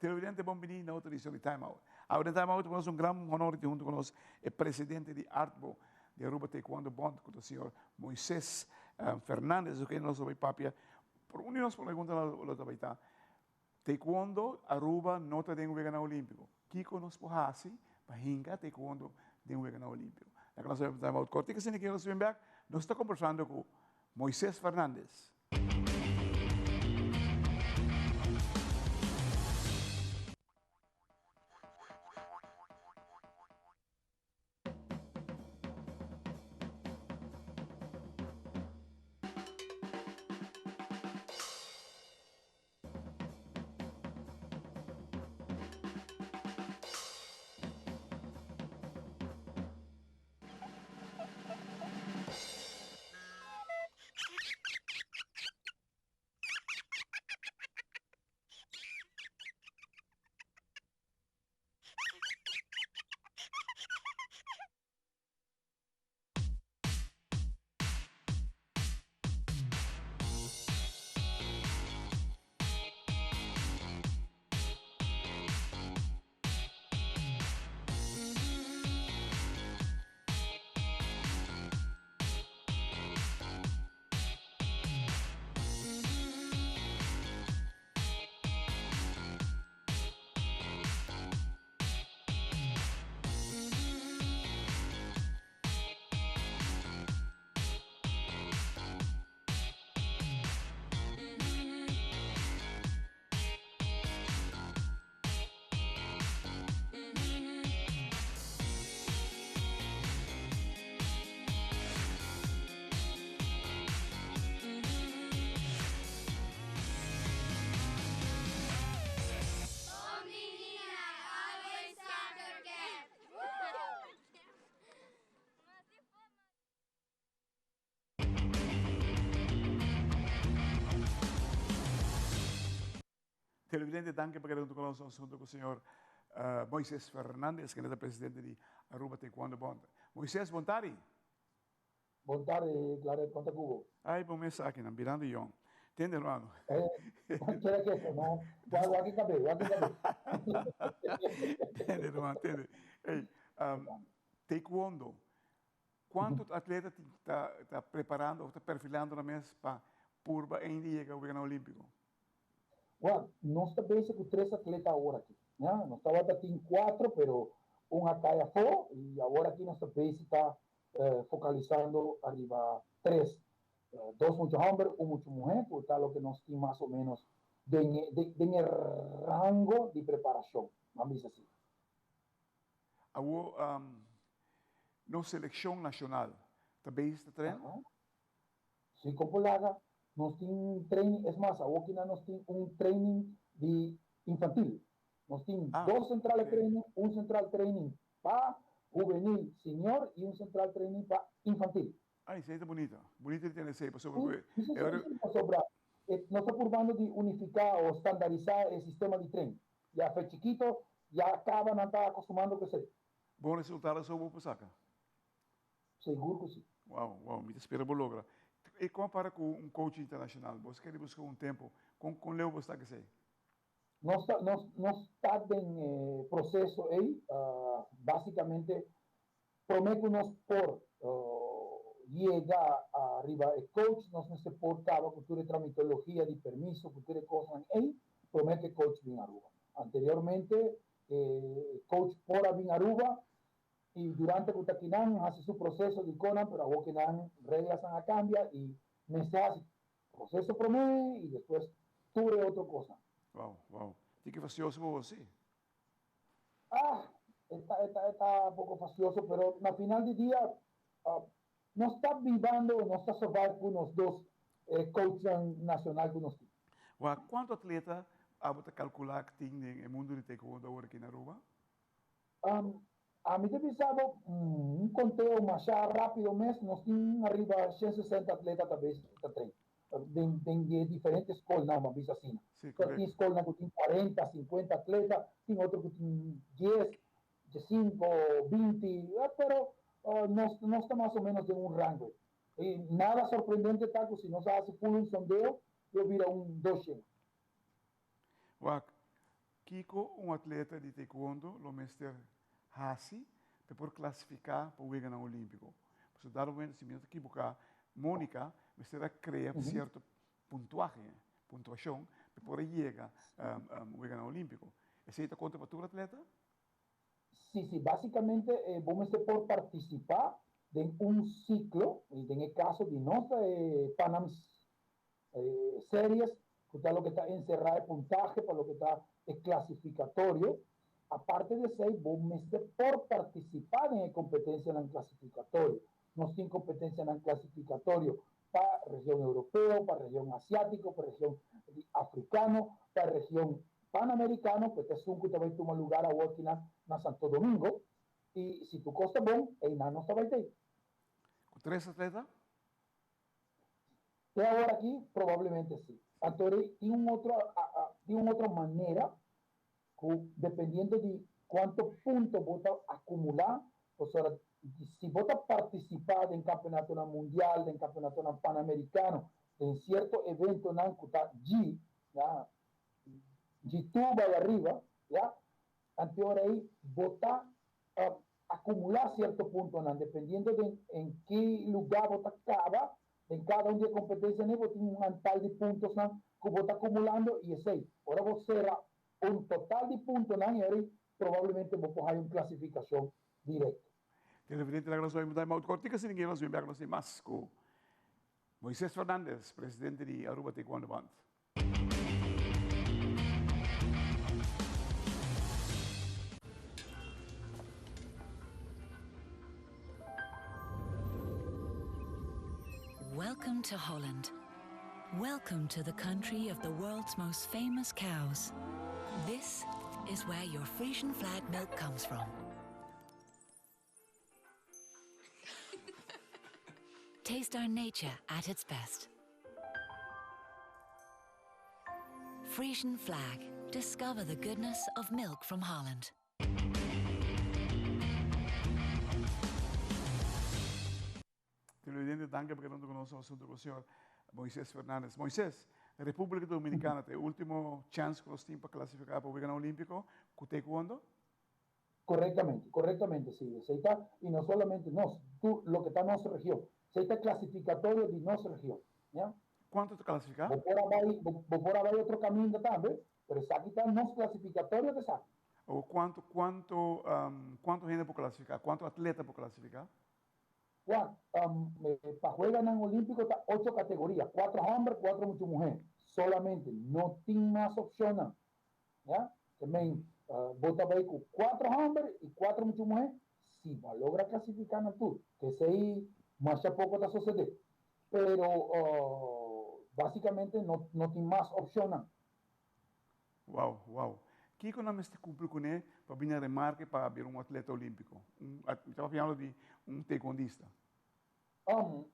Televidente bon bini na otro edicion di Time Out. Awe den Time Out nos un gran honor di tin hunto cu nos e presidente di ARTBO di Aruba Taekwondo Bond cu ta señor Moises Fernandez. Oke nos lo bay papia por un di nos pregunta lo ta bay ta Taekwondo Aruba no ta den Weganan Olimpico. Kico nos por haci pa hinca Taekwondo den Weganan Olimpico? Laga nos bay pa Time Out cortico asina ki nos bin bek nos ta conversando cu Moises Fernandez. Televidente danki pa keda hunto ku nos nos hunto ku señor Moises Fernandez kende ta presidente di Aruba Taekwondo Bond. Moises bon tardi. Bon tardi Claret kon ta ku bo? Ay bo mes akinan birando yong. Tende hermano. Kere keso no wak e kabe wak e kabe. Tende hermano tende. Ey Taekwondo Kuantu atleta tin ta ta preparando of ta perfilando nan mes pa purba einde yega Weganan Olímpiko? Wak, nos ta bezig ku tres atleta awor aki. Ya, nos tabata tin kuatro, pero un a kai afó i awor aki nos ta bezig ta fokalisando ariba tres. Dos mucha hòmber, un mucha muhé, ku ta loke nos tin mas o ménos den e den e rango di preparashon, nan bisa asina. Awor nos selekshon nashonal ta bezig ta train? Si, kon por laga. Nos tin training, es mas, awor kina nos tin un training di infantil. Nos tin dos central de training, un central training pa hubenil senior y un central training pa infantil. Ay, esei ta bunita. Bunita di tende esei, pasobra ku e ora. Sí, pasobra nos ta purbando di unifiká o standarisá e sistema di tren. Ya fe chikito, ya kaba nan ta akostumando ku esei. Bon resultado so bo por saka? Sigur ku si. Wow, wow, mi ta spera bo logra. E kon para ku un coach internashonal? Bo kere buska un tempu. Kon kon leu bo sta ku esei? Nos ta nos nos ta den e proseso ei. Basikamente Prome ku nos por yega riba e coach nos mester por kaba ku tur e tramitologia di permiso ku tur e kosnan ei prome ku e coach bin Aruba. Anteriormente e coach por a bin Aruba i durante ku ta kinan hasi su proseso di konan pero awor kinan reglasan a kambia i mester hasi proseso prome i despues tur e otro kosnan. Wow, wow. Tiki fastioso bo si. Ah, e ta, e ta, e ta poco fastioso, pero na final di dia, nos ta bibando, nos ta survive cu nos dos coachnan nacional cu nos tin. Wak, cuanto atleta abo ta calcula cu tin den e mundo di taekwondo awor aki na Aruba? Ami ta bisa bo, un conteo masha rapido mes, nos tin ariba 160 atleta ta bes ta train. Den den di e diferente skolnan, bo a bisa asina. Sí, correcto. Tin skolnan ku tin 40, 50 atleta, tin otro ku tin 10, 15, 20, pero nos nos ta mas o menos den un rango. I nada sorprendente ta ku si nos a hasi full un sondeo, lo bira un 200. Wak, Kiko un atleta di taekwondo lo mester hasi pa por klasifiká pa Weganan Olímpiko? Pasobra dado momento, si mi no ta kiboká, Monica mester a krea sierto puntuahe, puntuashon, pa por a yega Weganan Olímpiko. Esei ta konta pa tur atleta? Sí, sí, básicamente bo mester por partisipá den un siklo, i den e kaso di nos Pan Am Series, ku ta loke ta enserá e puntahe pa loke ta e klasifikatorio. Aparte di esei, bo mester por partisipá den e kompetensianan klasifikatorio. Nos tin kompetensianan klasifikatorio pa region europeo, pa region asiátiko, pa region di afrikano, pa region panamerikano, ku e ta esun ku ta bai tuma lugar awor ki na na Santo Domingo. I si tur kos ta bon, einan nos ta bai tei. Ku tres atleta? Te awor aki, probablemente si. Anto tin un otro tin un otro manera ku dependiendo di kuanto punto bo ta akumulá, pasobra si bo ta partisipá den kampeonatonan mundial, den kampeonatonan panamerikano, den sierto eventonan ku ta dji, ya, dji tur bai ariba, ya, anto e ora ei bo ta akumulá sierto puntonan, dependiendo den en ki lugá bo ta kaba den kada un di e kompetensianan bo tin un antal di puntosnan ku bo ta akumulando i esei ora bo sera un total di puntonan i ora probablemente bo por haya un klasifikashon direkto. Televidente laga nos oí mudai mout kortiko si ninguém nos bin bek nos tin mas ku Moises Fernandez, presidente di Aruba Taekwondo Bond. Welcome to Holland. Welcome to the country of the world's most famous cows. This is where your Frisian flag milk comes from. Taste our nature at its best. Frisian flag. Discover the goodness of milk from Holland. Televidente, danki pa keda hunto ku nos asunto ku señor Moises Fernandez. Moises, República Dominicana ta e último chance ku nos tin pa klasifiká pa Weganan Olímpiko ku taekwondo? Korektamente, korektamente si. Esei ta, i no solamente nos, tur loke ta nos region. Esei ta klasifikatorio di nos region, ya. Kuantu ta klasifiká? Bo por a bai, bo por a bai otro kaminda tambe, pero esaki ta nos klasifikatorio ta esaki. Awor kuantu, kuantu, kuantu hende por klasifiká? Kuantu atleta por klasifiká? Wak, pa Jueganan Olímpiko ta ocho kategoria, kuatro hòmber, kuatro muchu muhé, solamente, no tin mas opshonnan. Ya, ke men bo ta bai ku kuatro hòmber i kuatro muchu muhé, si bo a logra klasifiká nan tur. Esei masha poko ta sosodé. Pero básikamente no no tin mas opshonnan. Wow, wow. Kiko nan mester kumpli kuné pa bini na remarke pa bira un atleta olímpiko? Un, mi ta papiando di un taekwondista.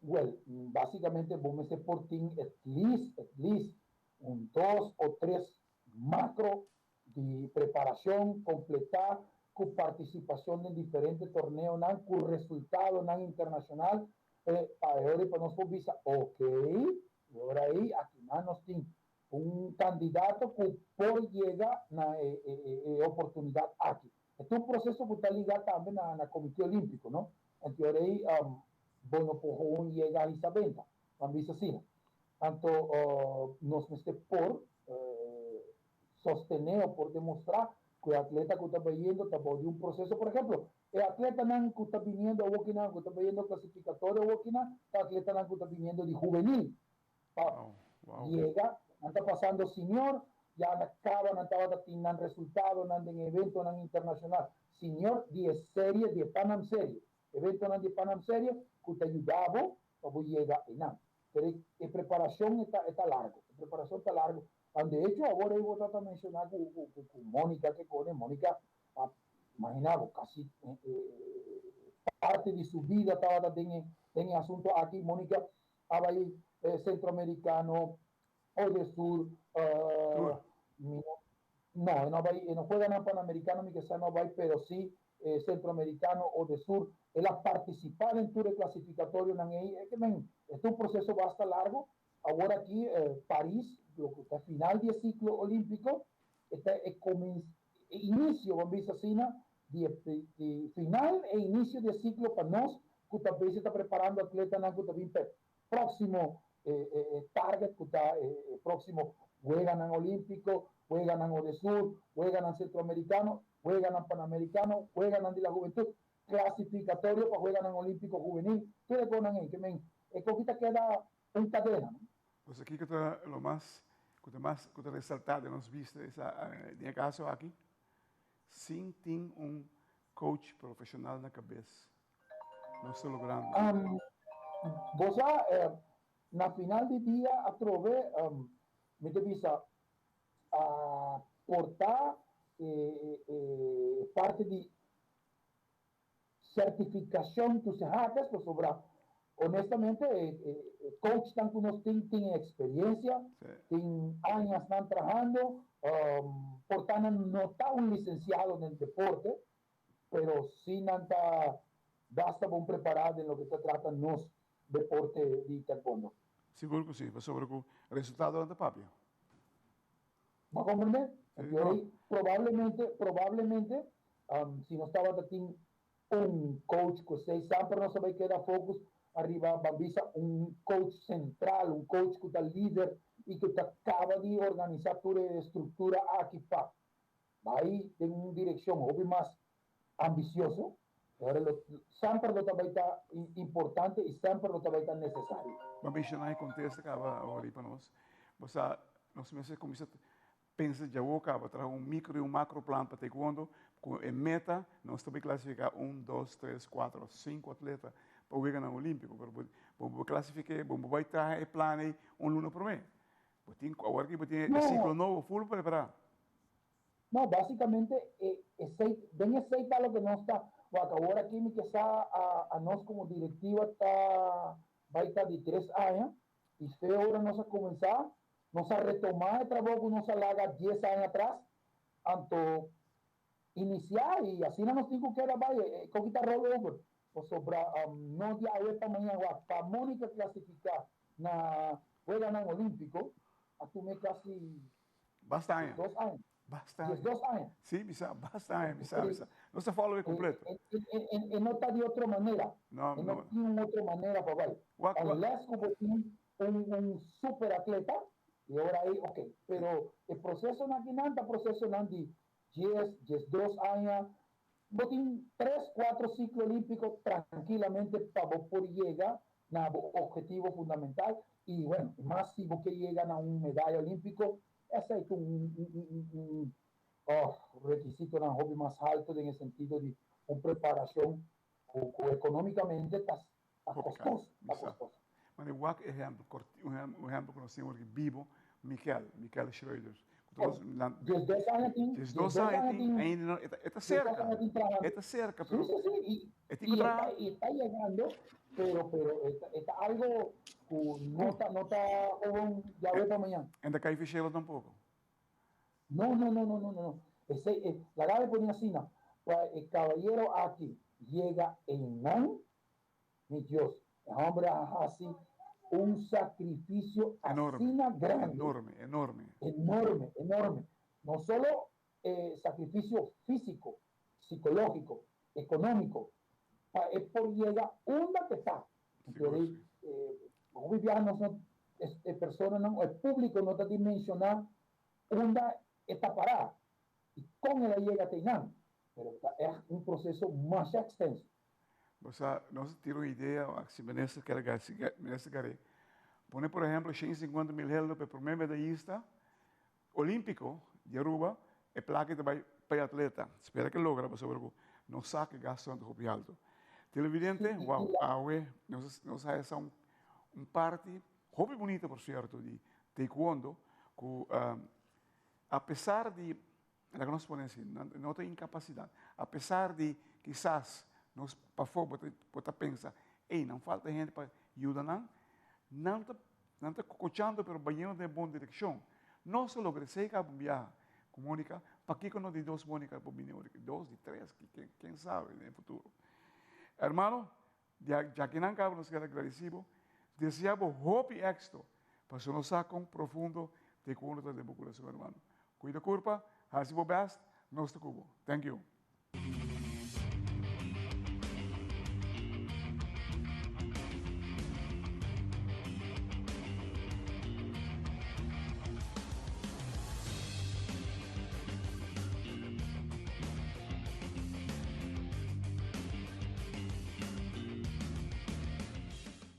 Well, básikamente bo mester por tin at least, at least un dos o tres Macro di preparacion completa cu participacion den diferente torneonan cu resultadonan internacional pa e ora pa nos por bisa ok, e ora ey akinan nos tin un candidato cu por yega na e oportunidad aki. E ta un proceso cu ta liga tambe na Comite Olimpico, no? Anto e ora ey bo no por gewoon yega hisa benta, ban bisa asina. Anto nos mester por sostené o por demostrá ku e atleta ku ta bayendo ta bou di un proseso. Por ehemplo, e atletanan ku ta biniendo awokinan, ku ta bayendo klasifikatorio awokinan, ta atletanan ku ta biniendo di hubenil pa yega. Nan ta pasando senior, ya na kaba nan tabata tin nan resultadonan den eventonan internashonal. Senior di e serie, di e Pan Am Serie. Eventonan di e Pan Am Serie ku ta yuda bo pa bo yega einan. Pero e preparacion e ta e ta largo, e preparacion ta largo. An de hecho awor ey bo ta ta menciona cu cu cu Monica ke cone, Monica a imagina bo casi parte di su bida tabata den e den e asunto aki. Monica a bay Centroamericano, Odesur, mi no no e no bay e no juega nan Panamericano mi ke sa no bay pero si Centroamericano Odesur el a participa den tur e clasificatorionan ey e ke men e ta un proceso basta largo awor aki Paris lo cu ta final di e ciclo olimpico. Ta e inicio, ban bisa asina, di final e inicio di e ciclo pa nos cu ta bezig ta preparando atletanan cu ta bin pa e proximo target cu ta e proximo Weganan Olimpico, Weganan Odesur, Weganan Centroamericano, Weganan Panamericano, Weganan di la Hubentud, clasificatorio pa Weganan Olimpico Hubenil, tur e conan ey. Ke men e coki ta keda un cadena, no? Pues aki cu ta lo mas, cu ta mas, cu ta resalta den nos bista esa, den e caso aki, sin tin un coach profesional na cabes, nos ta logrando. Bo sa, na final di dia atrobe, mi ta bisa, a por ta e parti di certificacion tussen haakjes, pasobra honestamente e coachnan cu nos tin, tin e experiencia, tin añasnan trahando, por ta nan no ta un licenciado den deporte, pero si nan ta basta bon prepara den loke ta trata nos deporte di taekwondo. Sigur cu si, pasobra cu resultadonan ta papia. Bo a comprende? Anto probablemente, probablemente, si nos tabata tin un coach cu esey semper nos a bay keda focus ariba, ban bisa un coach central, un coach cu ta lider y cu ta caba di organisa tur e structura aki pa bay den un direccion hopi mas ambicioso, ora lo semper lo ta bay ta importante y semper lo ta bay ta necesario. Bo a menciona e contesta caba awor pa nos. Bo sa nos mester cuminsa pensa djawo caba traha un micro y un macro plan pa taekwondo cu e meta nos ta bay clasifica un, dos, tres, cuatro, cinco atleta pa Weganan Olimpico. Pero bo bo clasifica, bo bo bay traha e plan ey un luna prome. Bo tin cu awor aki bo tin e ciclo nobo full prepara. No, básicamente e esey, den esey ta loke nos ta wak. Awor aki mi ke sa a nos como directiva ta bay ta di tres aña y fe ora nos a cuminsa, nos a retoma e trabou cu nos a laga dies aña atras, anto inicia y asina nos tin cu keda bay, e koki ta roll over, pasobra no di awe pa mañan wak, pa Monica clasifica na Weganan Olimpico a tume casi Basta aña. 12 aña. Basta aña. 12 aña. Sí, mi sa, basta aña, mi sa, mi sa. Nos ta follow e completo. E no ta di otro manera. No, E no tin un otro manera pa bai. Unless cu bo tin un super atleta, y ora ahí, ok. Pero e procesonan akinan ta procesonan di dies, 12 aña. Bo tin tres, cuatro ciclo olimpico trankilamente pa bo por yega na bo objetivo fundamental y bueno, mas si bo ke yega na un medaya olimpico, esey ta un un oh rekisitonan hopi mas halto den e sentido di un preparacion cu cu economicamente ta ta costoso, ta costoso. Mane wak ehempel, un ehempel cu nos tin awor bibo, Mikel, Mikel Schroeders. 12 aña tin. 12 aña tin, ainda no, e ta cerca, e ta cerca, pero Sí, sí, sí, e tin cu traha. Y ta yegando, pero, pero e ta algo cu no ta, no ta gewoon di awe pa mañan. En ta cay fishelo tampoco. No, no, no, no, no, no. Esey, laga mi pone asina, pa e caballero aki yega eynan, Mi Dios, e homber a haci un sacrificio asina grandi. Enorme, enorme. Enorme, enorme. No solo e sacrificio fisico, psicologico, economico, pa e por yega unda ke ta. Sigur, si. Hopi biaha nos no, e personanan o e publico no ta dimensiona unda e ta para y con el a yega te einan. Pero ta echt un proceso masha extenso. Bo sa, nos a tira un idea, wak, si minister ker ga, si minister kere pone por ehemplo 150 mil heldo pa e prome medayista olimpico di Aruba, e placa ta bay pa e atleta. Spera ke logra pasobra ku nos sa ku e gastonan ta hopi alto. Televidente, wou, awe nos nos a hesa un un parti hopi bunita por cierto di taekwondo ku apesar di Laga nos pone así, no ta incapacidad. A pesar di kisas nos pafó bo ta, bo ta pensa, ey, nan falta hende pa yuda nan, nan ta, nan ta kokochando pero bayendo den bon direccion. Nos a logra esey caba un biaha cu Monica, pakico no di dos Monica por bini ora, dos, di tres, ken sabe den e futuro. Hermano, Djakinan caba nos keda agradeci bo, desea bo hopi exito, pasobra nos sa con profundo taekwondo ta den bo curason hermano. Cuida curpa, Hasi bo best, nos ta cu bo. Thank you.